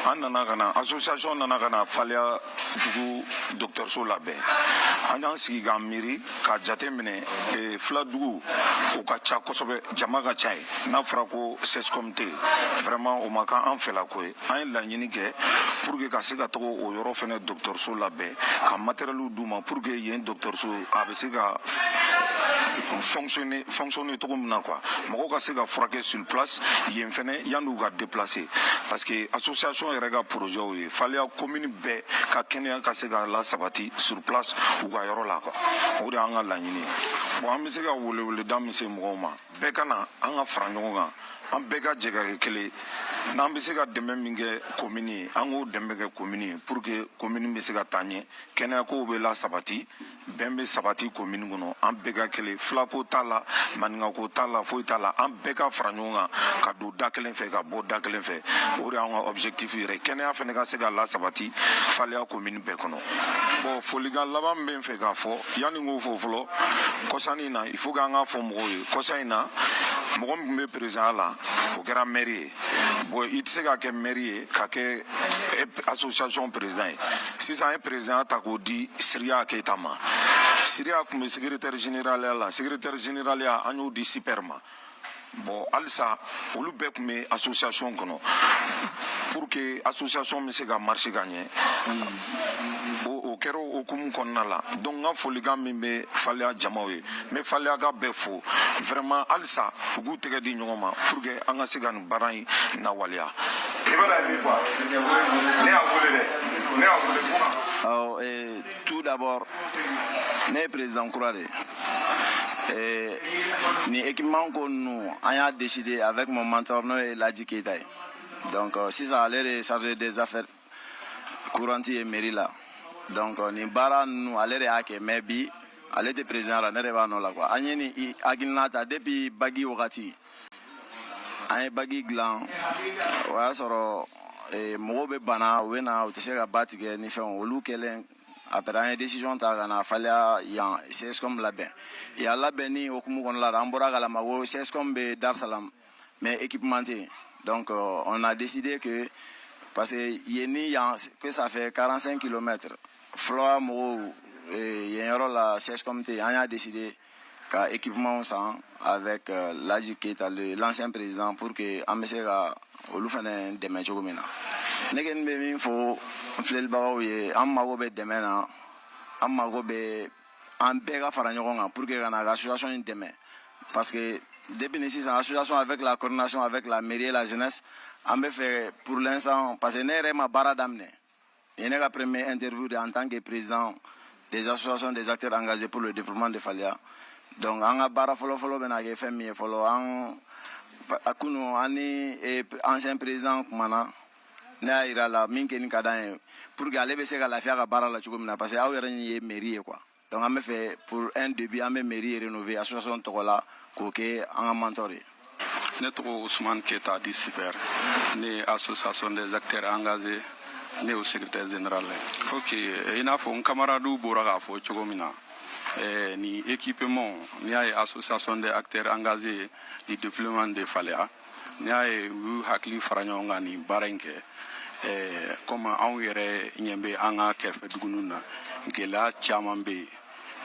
Speaker 14: an nana ka na, association nana ka na Faleya dugu dɔgɔtɔrɔso labɛn. An y'an sigi k'an miiri k'a jate minɛ, filadugu o ka ca kosɛbɛ, jama ka ca yen. N'a fɔra ko CSCOM tɛ yen, vraiment o ma kan an fɛla ko ye. An ye laɲini kɛ pour que ka se ka taga o yɔrɔ fɛnɛ dɔgɔtɔrɔso labɛn, ka matériel d'u ma pour que yen dɔgɔtɔrɔso a bɛ se ka fonctionner cogo min na quoi, mɔgɔw ka se ka furakɛ sur place yen fɛnɛ yanni u ka déplacer, parce que association yɛrɛ ka projet ye Faleya commune bɛɛ ka kɛnɛya ka se ka lasabati sur place u ka yɔrɔ la quoi. O de y'an ka laɲini ye. Bon, an bɛ se ka weleweleda min se mɔgɔw ma, bɛɛ ka na, an ka fara ɲɔgɔn kan, an bɛɛ ka jɛ ka kɛ kelen. N'an bɛ se ka dɛmɛ min kɛ commune ye, an k'o dɛmɛ kɛ commune ye pour que commune bɛ se ka taa ɲɛ, kɛnɛyakow bɛ lasabati, bɛn bɛ sabati commune kɔnɔ. An bɛɛ ka kelen, filako t'a la, maninkako t'a la, foyi t'a la. An bɛɛ ka fara ɲɔgɔn kan ka don da kelen fɛ, ka bɔ da kelen fɛ. O de y'an ka objectif yɛrɛ, kɛnɛya fana ka se ka lasabati Faleya commune bɛɛ kɔnɔ. Bon, folikan laban min bɛ n fɛ k'a fɔ, yanni n k'o fɔ fɔlɔ, kɔsannin na, il faut que an k'a fɔ mɔgɔw ye, kɔsa in na, mɔgɔ min tun bɛ président la, o kɛra maire ye. Bon, i tɛ se ka kɛ maire ye ka kɛ association président ye. Sisan an ye président ta k'o di Siriya Keyita ma. Siriya tun bɛ secrétaire général la, secrétaire général ya, an y'o di Super ma. Bon, halisa olu bɛɛ tun bɛ association kɔnɔ pour que association bɛ se ka marcher ka ɲɛ. O kɛra o hukumu kɔnɔna la. Donc n ka folikan min bɛ Faleya jamaw ye, n bɛ Faleya ka bɛɛ fo vraiment. Halisa u k'u tɛgɛ di ɲɔgɔn ma pour que an ka se ka nin baara in lawaleya. I bɛna min fɔ, ne y'a wele dɛ, ne y'a wele.
Speaker 15: Awɔ, tout d'abord, ne ye président kura de ye. Ni équipement ko ninnu, an y'a décidé avec mon mentor, n'o ye Laji Keyita ye. Donc sisan ale de ye chargé des affaires courantes ye mairie la. Donc nin baara ninnu, ale de y'a kɛ, mais bi ale tɛ président la, ne de b'a nɔ la quoi. An ye nin hakilina ta depuis bagi wagati. An ye bagi dilan, o y'a sɔrɔ mɔgɔw bɛ bana, u bɛ na, u tɛ se ka ba tigɛ ni fɛnw. Olu kɛlen, après an ye décision ta ka na Faleya yan CSCOM labɛn. Yan labɛnni hukumu kɔnɔna la, an bɔra kalama ko CSCOM bɛ Dar Salam, mais équipement tɛ yen. Donc on a décidé que, parce que yen ni yan que ça fait 45 kilomètres, Fulawa mɔgɔw yen yɔrɔ la CSCOM tɛ yen. An y'a décidé ka équipement san avec Laji Keyita, l'ancien président, pour que an bɛ se ka olu fana dɛmɛ cogo min na. Ne kɔni bɛ min fɔ n filɛlibagaw ye, an mago bɛ dɛmɛ na, an mago bɛ an bɛɛ ka fara ɲɔgɔn kan pour que ka na ka association in dɛmɛ, parce que depuis ni sisan, association avec la coordination avec la mairie et la jeunesse, an bɛ fɛ pour l'instant, parce que ne yɛrɛ ma baara daminɛ, nin ye ne ka première interview de en tant que président des associations des acteurs engagés pour le développement de Faléa. Donc an ka baara fɔlɔ-fɔlɔ bɛna kɛ fɛn min ye fɔlɔ, an kunu an ni ancien président kumana, ne y'a yira la min kɛ nin ka d'an ye pour que ale bɛ se ka lafiya ka baara la cogo min na, parce que aw yɛrɛ ye mairie ye quoi. Donc an bɛ fɛ pour un début, an bɛ mairie rénover association tɔgɔ la k'o kɛ an ka mentor ye.
Speaker 16: Ne tɔgɔ Ousmane Keta di Super. Ne ye association des acteurs engagés, ne y'o secrétaire général ye. Ok, i n'a fɔ n camarades bɔra k'a fɔ cogo min na, ni équipement, n'i y'a ye association des acteurs engagés du développement de Faléa, n'i y'a ye u y'u hakili fara ɲɔgɔn kan nin baara in kɛ, komi anw yɛrɛ ɲɛ bɛ an ka kɛrɛfɛ dugu na, gɛlɛya caman bɛ yen.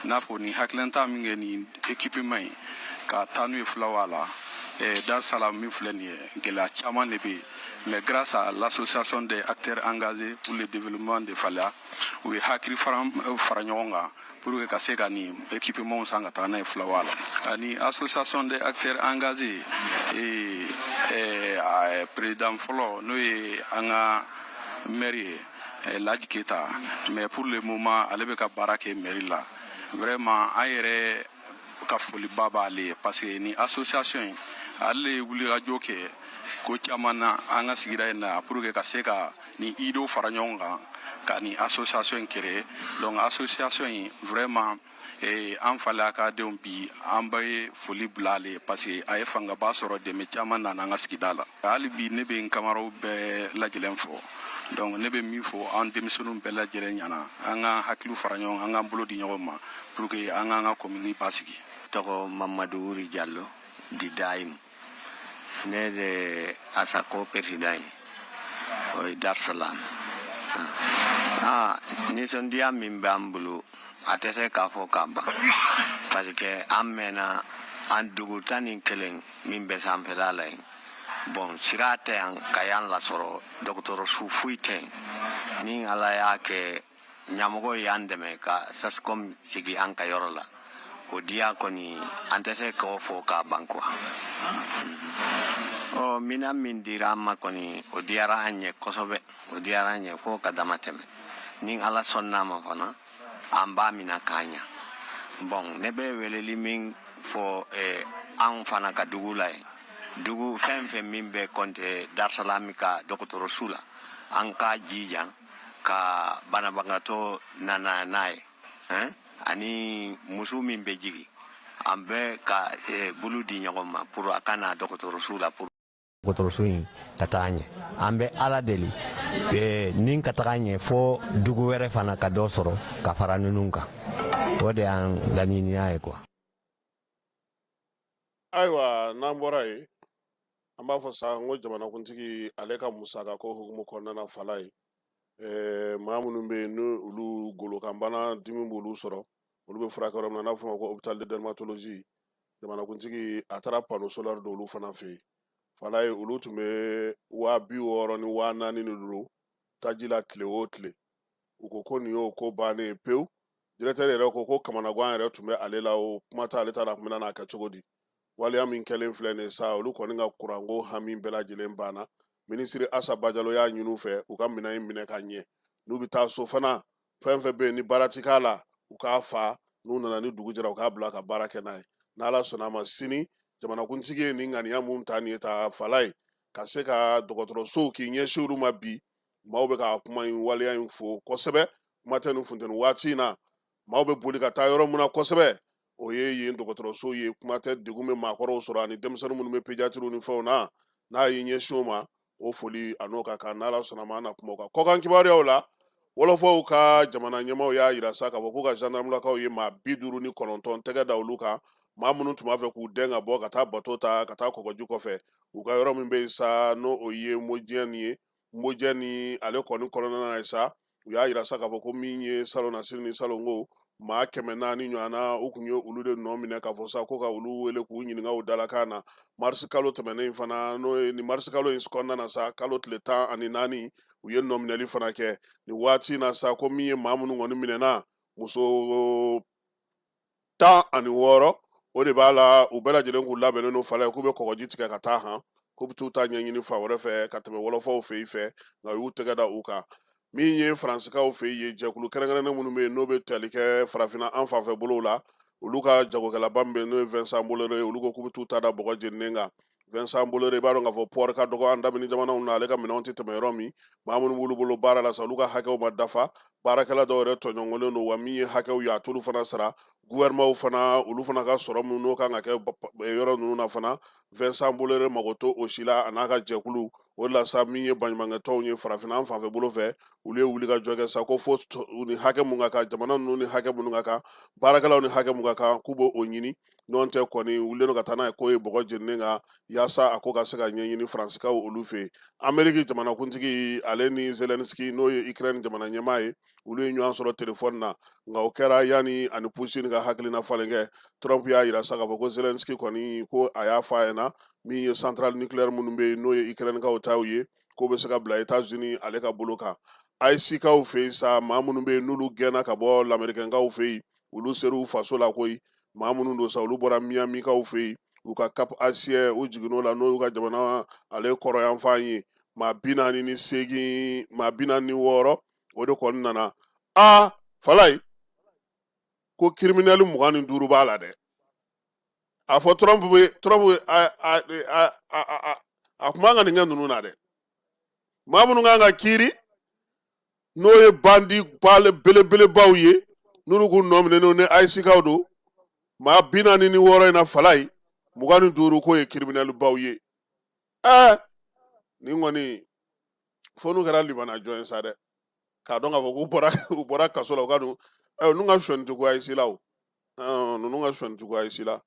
Speaker 16: I n'a fɔ nin hakilinata min kɛ nin équipement in ka taa n'u ye Fulawa la, Dar Salam min filɛ nin ye, gɛlɛya caman de bɛ yen. Mais grâce à l'association des acteurs engagés pour le développement de Faléa, u ye hakili fara fara ɲɔgɔn kan pour que ka se ka nin équipement san ka taga n'a ye Fulawa la. Ani association des acteurs engagés président fɔlɔ, n'o ye an ka maire ye, Laji Keyita, mais pour le moment ale bɛ ka baara kɛ mairie la. Vraiment, an yɛrɛ ka foliba b'ale ye, parce que ni association in, ale ye wulikajɔ kɛ ko caman na an ka sigida in na pour que ka se ka ni idéew fara ɲɔgɔn kan. ka nin association in créer. Donc association in vraiment, an Faleyakadenw bi, an bɛ foli bila ale parce que a ye fangaba sɔrɔ, dɛmɛ caman nana an ka sigida la. Hali bi ne bɛ n kamaraw bɛɛ lajɛlen fɔ. Donc ne bɛ min fɔ an denmisɛnninw bɛɛ lajɛlen ɲɛna, an k'an hakiliw fara ɲɔgɔn kan, an k'an bolo di ɲɔgɔn ma pour que an k'an ka commune basigi.
Speaker 17: Tɔgɔ Mamadu Wuri Jalo di Dayim. Ne de ASACO président ye, o ye Dar Salam. Ah, nisɔndiya min b'an bolo, a tɛ se k'a fɔ k'a ban, parce que an mɛnna an dugu 11 min bɛ sanfɛla la yen. Bon, sira tɛ yan ka yan lasɔrɔ, dɔgɔtɔrɔso foyi tɛ yen. Ni Ala y'a kɛ ɲamɔgɔ y'an dɛmɛ ka SASCOM sigi an ka yɔrɔ la, o diya kɔni, an tɛ se k'o fɔ k'a ban quoi. Ɔ, minan min dira an ma kɔni, o diyara an ɲɛ kosɛbɛ, o diyara an ɲɛ fo ka dama tɛmɛ. Ni Ala sɔnn'a ma fana, an b'a mina k'a ɲa. Bon, ne bɛ weleli min fɔ anw fana ka dugu la yen, dugu fɛn fɛn min bɛ kɔnte Darusalami ka dɔgɔtɔrɔso la, an ka jija ka banabagatɔ nana n'a ye, ani muso min bɛ jigi, an bɛ ka bolo di ɲɔgɔn ma pour a ka na dɔgɔtɔrɔso la, pour dɔgɔtɔrɔso in ka taga ɲɛ. An bɛ Ala deli nin ka taga ɲɛ fo dugu wɛrɛ fana ka dɔ sɔrɔ ka fara ninnu kan. O de y'an laɲiniya ye quoi.
Speaker 11: Ayiwa, n'an bɔra yen, an b'a fɔ sa n ko jamanakuntigi ale ka musaka ko hukumu kɔnɔna na, fala ye maa minnu bɛ yen, ni olu golokanbana dimi b'olu sɔrɔ, olu bɛ furakɛ yɔrɔ min na, n'a bɛ f'o ma ko hôpital de dermatologie, jamanakuntigi a taara panneau solaire don olu fana fɛ yen. Fala ye, olu tun bɛ 60,000 ni 4000 de don taji la tile o tile. U ko ko nin y'o ko bannen ye pewu. Directeur yɛrɛ ko ko kamanagan yɛrɛ tun bɛ ale la, o kuma tɛ ale ta la, a tun bɛna n'a kɛ cogo di? Waleya min kɛlen filɛ nin ye sa, olu kɔni ka kuranko hami bɛɛ lajɛlen banna. Minisiri Asa Bajalo y'a ɲini u fɛ, u ka minɛn in minɛ ka ɲɛ. N'u bɛ taa so fana, fɛn fɛn bɛ yen ni baara ti k'a la, u k'a fa. N'u nana ni dugu jɛra, u k'a bila ka baara kɛ n'a ye. N'Ala sɔnna a ma, sini jamanakuntigi ye nin ŋaniya mun ta nin ye ta fala ye ka se ka dɔgɔtɔrɔsow k'i ɲɛsin olu ma bi, maaw bɛ ka kuma in waleya in fo kosɛbɛ. Kuma tɛ nin funteni waati in na, maaw bɛ boli ka taa yɔrɔ mun na kosɛbɛ, o ye yen dɔgɔtɔrɔso ye. Kuma tɛ degun bɛ maakɔrɔw sɔrɔ ani denmisɛnnin minnu bɛ pédiatrie ni fɛnw na, n'a y'i ɲɛsin o ma, o foli a n'o ka kan. N'Ala sɔnna ma, an na kuma o kan. Kɔkan kibaruyaw la, wɔlɔfɔw ka jamana ɲɛmaaw y'a yira sa k'a fɔ k'u ka gendarmelakaw ye maa 59 tɛgɛ da olu kan, maa minnu tun b'a fɛ k'u dɛn ka bɔ ka taa bato ta ka taa kɔgɔji kɔfɛ. U ka yɔrɔ min bɛ yen sa, n'o o ye Mojɛni ye, Mojɛni ale kɔni kɔnɔna na ye sa, u y'a yira sa k'a fɔ ko min ye salon nasiri ni salonko maa 400 ɲɔgɔn na, u kun ye olu de nɔ minɛ k'a fɔ sa ko ka olu wele k'u ɲininka u dalakan na. Marisi kalo tɛmɛnen in fana, n'o ye nin marisi kalo in kɔnɔna na sa, kalo tile 14, u ye nɔminɛli fana kɛ nin waati in na sa, ko min ye maa minnu kɔni minɛna, muso 16 o de b'a la. U bɛɛ lajɛlen k'u labɛnnen don fala ye k'u bɛ kɔgɔji tigɛ ka taa han, k'u bɛ t'u ta ɲɛɲini fan wɛrɛ fɛ ka tɛmɛ wɔlɔfɔw fɛ yen fɛ, nka u y'u tɛgɛ da u kan. Min ye Faransikaw fɛ yen, jɛkulu kɛrɛnkɛrɛnnen minnu bɛ yen, n'o bɛ tali kɛ farafinna an fanfɛ bolow la, olu ka jagokɛlaba min bɛ yen, n'o ye Vincent Bolloré ye, olu ko k'u bɛ t'u ta da bɔgɔ jeninen kan. Vincent Bolloré, i b'a dɔn k'a fɔ port ka dɔgɔ an damini jamanaw na, ale ka minɛnw tɛ tɛmɛ yɔrɔ min. Maa minnu b'olu bolo baara la sa, olu ka hakɛw ma dafa, baarakɛla dɔw yɛrɛ tɔɲɔgɔnlen don, wa min ye hakɛw ye, a t'olu fana sara. Gouvernement fana, olu fana ka sɔrɔ minnu n'o kan ka kɛ yɔrɔ ninnu na fana, Vincent Bolloré mago t'o o si la, a n'a ka jɛkulu. O de la sa, min ye baɲumankɛtɔnw ye farafinna an fanfɛ bolo fɛ, olu ye wuli ka jɔ kɛ sa ko fo u ni hakɛ mun ka kan, jamana ninnu ni hakɛ minnu ka kan, baarakɛlaw ni hakɛ mun ka kan, k'u b'o ɲini. N'o tɛ kɔni, wulilen don ka taa n'a ye ko ye bɔgɔ jeninen kan, yaasa a ko ka se ka ɲɛɲini Faransikaw olu fɛ yen. Ameriki jamanakuntigi ale ni Zelensky, n'o ye Ukraine jamana ɲɛmaa ye, olu ye ɲɔgɔn sɔrɔ telefɔni na, nka o kɛra yanni ani Putin ka hakilina falen kɛ. Trump y'a yira sa k'a fɔ ko Zelensky kɔni ko a y'a fɔ a ɲɛna, min ye centrale nucléaire minnu bɛ yen, n'o ye Ukrainekaw taw ye, k'o bɛ se ka bila États-Unis ale ka bolo kan. ICE-kaw fɛ yen sa, maa minnu bɛ yen n'olu gɛnna ka bɔ lamɛrikɛnkaw fɛ yen, olu ser'u faso la koyi. Maa minnu don sa, olu bɔra Miamikaw fɛ yen, u ka Cap Haïtien, u jiginn'o la, n'o y'u ka jamana ale kɔrɔyanfan ye, maa 48, maa 46, o de kɔni nana. A falayi ko criminel 25 b'a la dɛ. A fɔ Trump bɛ, Trump a a a a a kun man ka nin kɛ ninnu na dɛ. Maa minnu kan ka kiiri N'o ye bandi belebelebaw ye, n'olu k'u nɔ minɛnen ni AESkaw don, maa 46 in na, Falayi, 25 k'o ye kiriminɛlibaw ye. Ɛɛ, nin kɔni fo n'u kɛra limana jɔn ye sa dɛ, k'a dɔn k'a fɔ k'u bɔra u bɔra kaso la, u ka don. Ɛ, ninnu ka sonyani tɛ ko AES la o, ninnu ka sonyani tɛ ko AES la.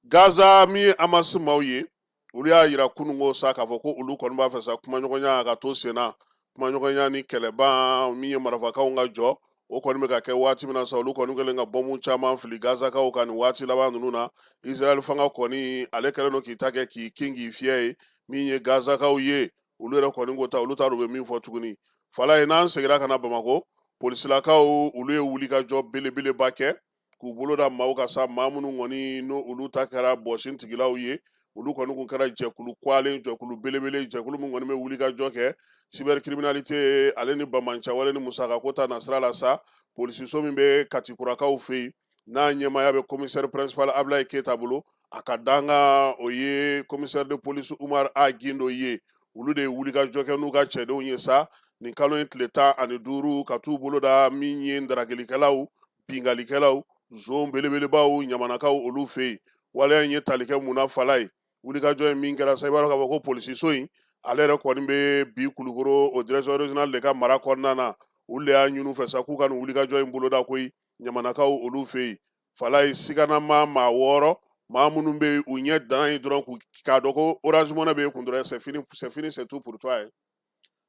Speaker 11: Gaza, min ye Hamas maaw ye, olu y'a yira kununko sa k'a fɔ ko olu kɔni b'a fɛ sa kumaɲɔgɔnya ka to senna, kumaɲɔgɔnya ni kɛlɛban min ye marafakaw ka jɔ, o kɔni bɛ ka kɛ waati min na sa, olu kɔni kɛlen ka bɔnbu caman fili Gazakaw kan nin waati laban ninnu na. Israɛl fanga kɔni, ale kɛlen don k'i ta kɛ k'i kin k'i fiyɛ ye. Min ye Gazakaw ye, olu yɛrɛ kɔni ko ta, olu t'a dɔn u bɛ min fɔ tuguni. Falaye, n'an seginna ka na Bamakɔ, polisilakaw olu ye wulikajɔ belebeleba kɛ k'u bolo da maaw kan sa, maa minnu kɔni n'o olu ta kɛra bɔsin tigilaw ye. Olu kɔni kun kɛra jɛkulu kwalen, jɛkulu belebele, jɛkulu min kɔni bɛ wulikajɔ kɛ cybercriminalité ale ni banbaanciwale ni musaka ko ta nasira la sa. Polisiso min bɛ Katikurakaw fɛ yen, n'a ɲɛmaaya bɛ commissaire principal Ablaye Keyita bolo, a ka dankan o ye commissaire de police Umar A Gindo ye, olu de ye wulikajɔ kɛ n'u ka cɛdenw ye sa nin kalo in tile 15, ka t'u bolo da min ye darakilikɛlaw, binkannikɛlaw, zon belebelebaw ɲamanakaw olu fɛ yen. Waleya in ye tali kɛ mun na, Falaye? Wulikajɔ in min kɛra sa, i b'a dɔn k'a fɔ ko polisiso in ale yɛrɛ kɔni bɛ bi Kulukoro, o direction régionale de ka mara kɔnɔna na. Olu de y'a ɲini u fɛ sa k'u ka nin wulikajɔ in boloda koyi ɲamanakaw olu fɛ yen. Falaye, siganama maa wɔɔrɔ, maa minnu bɛ u ɲɛ dan ye dɔrɔn k'a dɔn ko Orange Money bɛ kun dɔrɔn, c'est fini, c'est fini, c'est tout pour toi ye.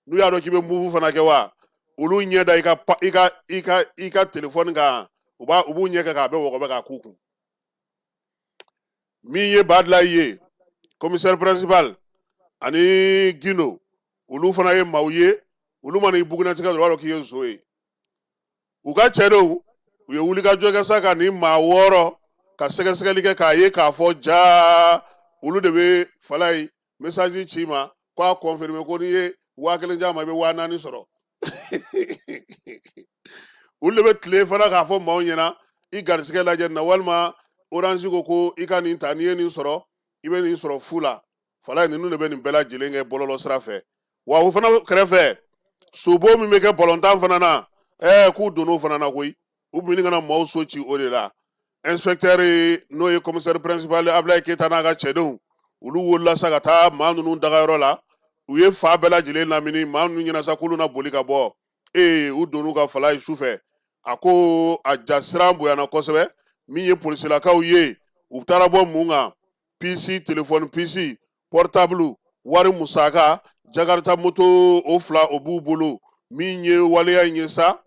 Speaker 11: N'u y'a dɔn k'i bɛ Moov fana kɛ wa, olu ɲɛ da i ka i ka i ka i ka telefɔni kan, u b'u ɲɛ kɛ k'a bɛɛ wɔgɔbɛ k'a k'u kun. Min ye Badila ye, commissaire principal ani Gindo, olu fana ye maaw ye, olu mana i bugunnatigɛ dɔrɔn, u b'a dɔn k'i ye nson ye. U ka cɛdenw, u ye wulikajɔ kɛ sa ka nin maa wɔɔrɔ ka sɛgɛsɛgɛli kɛ k'a ye k'a fɔ jaa olu de bɛ, Falaye, message ci ma ko a confirmer ko n'i ye 1000 d'a ma, i bɛ 4000 sɔrɔ. Olu de bɛ tile fana k'a fɔ maaw ɲɛna i garisigɛ lajɛ na, walima Orange ko ko i ka nin ta, n'i ye nin sɔrɔ, i bɛ nin sɔrɔ fu la. Falaye, ninnu de bɛ nin bɛɛ lajɛlen kɛ bɔlɔlɔ sira fɛ. Wa o fana kɛrɛfɛ, sobo min bɛ kɛ balontan fana na, k'u donn'o fana na koyi, u bɛ ɲini ka na maaw so ci o de la. Inspecteur, n'o ye commissaire principal Ablaye Keyita n'a ka cɛdenw, olu wulila sa ka taa maa ninnu dagayɔrɔ la. U ye fa bɛɛ lajɛlen lamini maa ninnu ɲɛna sa k'olu na boli ka bɔ. U donn'u ka, Falaye, su fɛ. A ko a ja siran bonyana kosɛbɛ. Min ye polisilakaw ye, u taara bɔ mun kan? Puce, telefɔni puce, portable, wari musaka, jakarta moto o fila o b'u bolo. Min ye waleya in ye sa,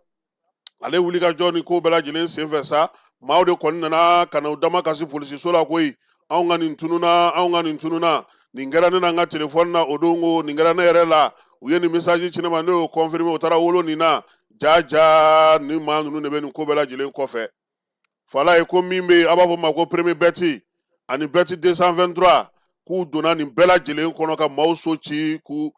Speaker 11: ale wulikajɔ ni ko bɛɛ lajɛlen senfɛ sa, maaw de kɔni nana ka na u dama kasi polisiso la koyi: anw ka nin tununa, anw ka nin tununa, nin kɛra ne na n ka telefɔni na o don, ko nin kɛra ne yɛrɛ la, u ye nin message ci ne ma, ne y'o confirmer, u taara wolo nin na. Ja ja, ni maa ninnu de bɛ nin ko bɛɛ lajɛlen kɔfɛ. Falaye, ko min bɛ yen a b'a fɔ ma ko premier bet ani bet 223, k'u donna nin bɛɛ lajɛlen kɔnɔ ka maaw so ci k'u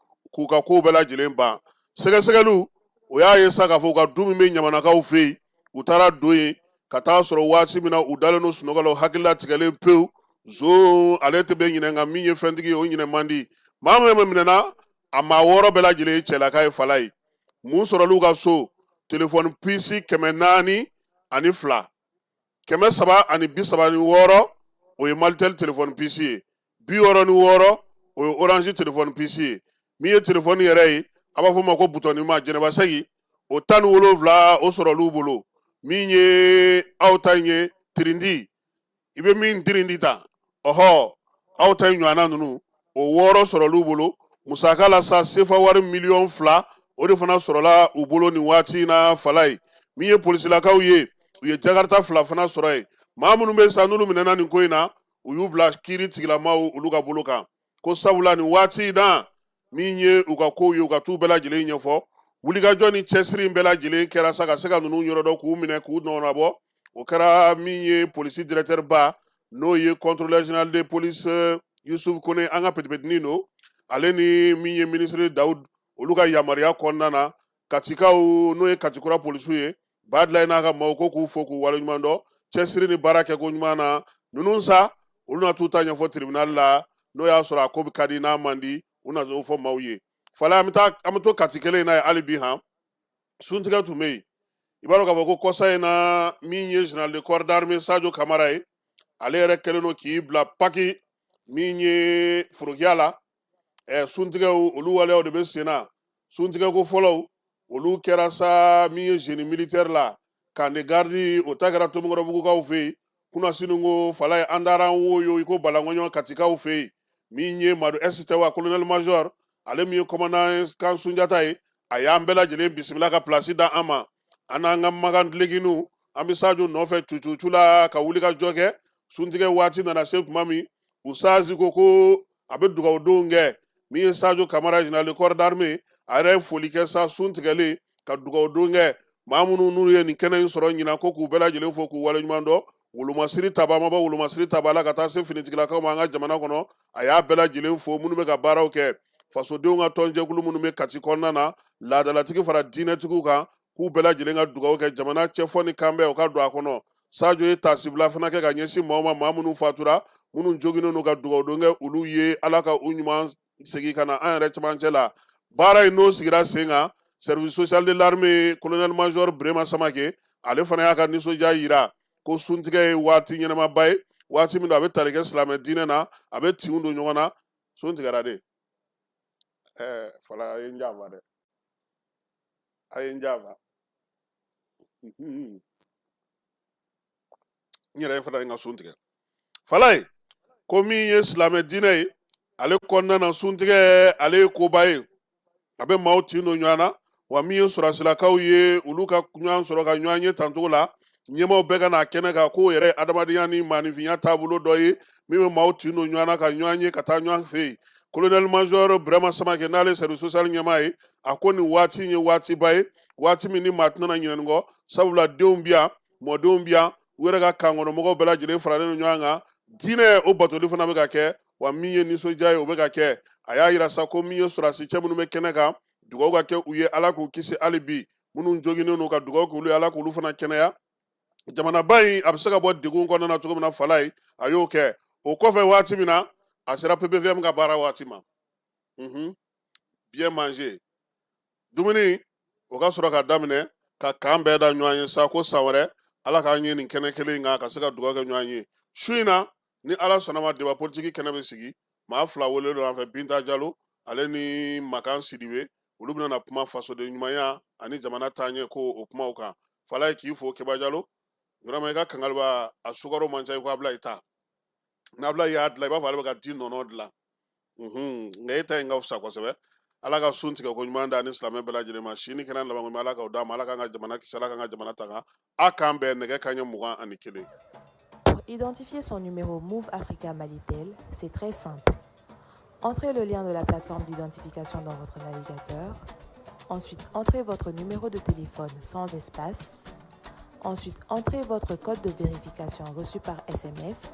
Speaker 11: ka kow bɛɛ lajɛlen ban. Sɛgɛsɛgɛliw o y'a ye sa k'a fɔ u ka du min bɛ ɲamanakaw fɛ yen, u taara don yen ka taa sɔrɔ waati min na u dalen don sunɔgɔ la, u hakili latigɛlen pewu. Zon ale tɛ bɛ ɲinɛ, nka min ye fɛntigi ye, o ɲinɛ man di. Maa min minɛna, a maa wɔɔrɔ bɛɛ lajɛlen ye cɛlaka ye. Falaye, mun sɔrɔl'u ka so? Telefɔni puce 402, 336, o ye Malitel telefɔni puce ye, 66, o ye Orange telefɔni puce ye. Min ye telefɔni yɛrɛ ye, a b'a fɔ o ma ko butɔnima jɛnɛbasɛgi, o 17, o sɔrɔl'u bolo. Min ye aw ta in ye, tirindi, i bɛ min tirindi ta, ɔhɔ, aw ta in ɲɔgɔnna ninnu, o wɔɔrɔ sɔrɔl'u bolo. Musaka la sa, sefa wari miliyɔn 2, o de fana sɔrɔla u bolo nin waati in na. Falaye, min ye polisilakaw ye, u ye jakarta fila fana sɔrɔ yen. Maa minnu bɛ sa n'olu minɛna nin ko in na, u y'u bila kiiri tigilamaw olu ka bolo kan, ko sabula nin waati in na, min ye u ka kow ye, u ka t'u bɛɛ lajɛlen ɲɛfɔ. Wulikajɔ ni cɛsiri in bɛɛ lajɛlen kɛra sa ka se ka ninnu yɔrɔ dɔn, k'u minɛ, k'u nɔnabɔ. O kɛra min ye polisi directeur ba, n'o ye contrôleur général de police Yusuf Kone, an ka petipetinin don, ale ni min ye ministre Dawud, olu ka yamaruya kɔnɔna na, Katikaw, n'o ye Katikura polisiw ye, Badila n'a ka maaw ko k'u fo k'u waleɲuman dɔn cɛsiri ni baara kɛko ɲuman na. Ninnu sa, olu na t'u ta ɲɛfɔ tribunal la, n'o y'a sɔrɔ a ko bɛ ka di n'a man di, u na o fɔ maaw ye. Fala, an bɛ taa, an bɛ to Kati kelen in na ye hali bi han. Suntigɛ tun bɛ yen. I b'a dɔn k'a fɔ ko kɔsa in na, min ye général de corps d'armée Sadio Kamara ye, ale yɛrɛ kɛlen don k'i bila paki min ye forokiya la. Suntigɛw olu waleyaw de bɛ sen na. Suntigɛ ko fɔlɔw olu kɛra sa min ye génie militaire la, camp de garde, o ta kɛra Tomikɔrɔbugukaw fɛ yen. Kunasini ko Falaye, an taara an woyo i ko balankɔɲɔ Katikaw fɛ yen. Min ye Madu S Tɛwa, colonel major, ale min ye commandant camp Sunjata ye, a y'an bɛɛ lajɛlen bisimila ka pilasi da an ma, an n'an ka makan dulokininw. An bɛ Sajo nɔfɛ cucucu la ka wuli ka jɔ kɛ. Suntigɛ waati nana se tuma min, Usazi ko a bɛ dugawudonw kɛ. Min ye Sajo Kamara, général de corps d'armée, a yɛrɛ ye foli kɛ sa sun tigɛlen ka dugawudon kɛ. Maa minnu n'u ye nin kɛnɛ in sɔrɔ ɲinan, ko k'u bɛɛ lajɛlen fo k'u waleɲuman dɔn. Wolomasiri taba ma bɔ wolomasiri taba la ka taa se finitigilakaw ma an ka jamana kɔnɔ, a y'a bɛɛ lajɛlen fo. Minnu bɛ ka baaraw kɛ, fasodenw ka tɔnjɛkulu minnu bɛ Kati kɔnɔna na, laadalatigi fara diinɛtigiw kan, k'u bɛɛ lajɛlen ka dugawu kɛ jamana cɛfɔ ni kanbɛn o ka don a kɔnɔ. Sajo ye taasibila fana kɛ ka ɲɛsin maaw ma, maa minnu fatura, minnu joginnen don, ka dugawudon kɛ olu ye, Ala ka u ɲuman segin ka na an yɛrɛ cɛmancɛ la. Baara in n'o sigira sen kan, service social de l'armée, colonel major Burema Samake, ale fana y'a ka nisɔndiya yira ko suntigɛ ye waati ɲɛnamaba ye, waati min don a bɛ tali kɛ silamɛ diinɛ na, a bɛ tinw don ɲɔgɔn na. Sun tigɛra de. Fala, a ye n janfa dɛ, a ye n janfa. N yɛrɛ fana ye n ka sun tigɛ. Falaye ko min ye silamɛ diinɛ ye, ale kɔnɔna na, suntigɛ ale ye koba ye, a bɛ maaw tin don ɲɔgɔn na. Wa min ye sɔrɔsilakaw ye, olu ka ɲɔgɔn sɔrɔ ka ɲɔgɔn ye tancogo la, ɲɛmaaw bɛɛ ka n'a kɛnɛ kan, k'o yɛrɛ ye adamadenya ni maaninfinya taabolo dɔ ye min bɛ maaw tin don ɲɔgɔn na ka ɲɔgɔn ye ka taa ɲɔgɔn fɛ yen. Colonel major Burama Samake, n'ale service social ɲɛmaa ye, a ko nin waati in ye waatiba ye, waati min ni maa tɛna ɲinɛ nin kɔ, sabula denw bɛ yan, mɔdenw bɛ yan, u yɛrɛ ka kan kɔnɔmɔgɔw bɛɛ lajɛlen faralen don ɲɔgɔn kan, diinɛ o batoli fana bɛ ka kɛ, wa min ye nisɔndiya ye, o bɛ ka kɛ. A y'a yira sa ko min ye sɔrɔdasi cɛ minnu bɛ kɛnɛ kan, dugawu ka kɛ u ye, Ala k'u kisi hali bi. Minnu joginnen don, ka dugawu k'olu ye, Ala k'olu fana kɛnɛya, jamanaba in a bɛ se ka bɔ degun kɔnɔna na cogo min na. Falaye a y'o kɛ. O kɔfɛ, waati min na a sera PPVM ka baara waati ma, bien manger, dumuni o ka sɔrɔ ka daminɛ ka kan bɛɛ da ɲɔgɔn ye sa, ko san wɛrɛ Ala k'an ye nin kɛnɛ kelen in kan ka se ka dugawu kɛ ɲɔgɔn ye. Su in na, ni Ala sɔnna ma, débat politique kɛnɛ bɛ sigi. Maa fila wele don an fɛ, Binta Jalo ale ni Makan Sidibe, olu bɛna na kuma fasoden ɲumanya ani jamana taaɲɛ ko o kumaw kan. Falaye k'i fo. Keba Jalo, vraiment i ka kangaliba a sukaro man ca i ko Ablaye ta. N'Ablaye y'a dilan, i b'a fɔ ale bɛ ka di nɔnɔ dilan, nka e ta in ka fisa kosɛbɛ. Ala ka sun tigɛ ko ɲuman da ni silamɛ bɛɛ lajɛlen ma. Si ni kɛnɛ laban ɲuman, Ala k'o d'a ma. Ala k'an ka jamana kisi, Ala k'an ka jamana tanga. A k'an bɛn nɛgɛ kanɲɛ 21.
Speaker 18: Pour identifier son numéro Moov Africa Malitel, c'est très simple. Entrez le lien de la plateforme d'identification dans votre navigateur. Ensuite, entrez votre numéro de téléphone sans espace. Ensuite, entrez votre code de vérification reçu par SMS.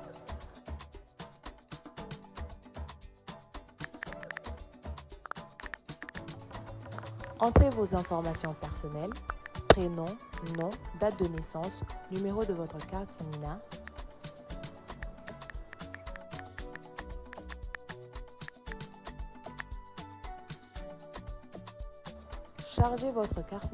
Speaker 18: Entrez vos informations personnelles, prénom, nom, date de naissance, numéro de votre carte NINA. Chargez votre carte.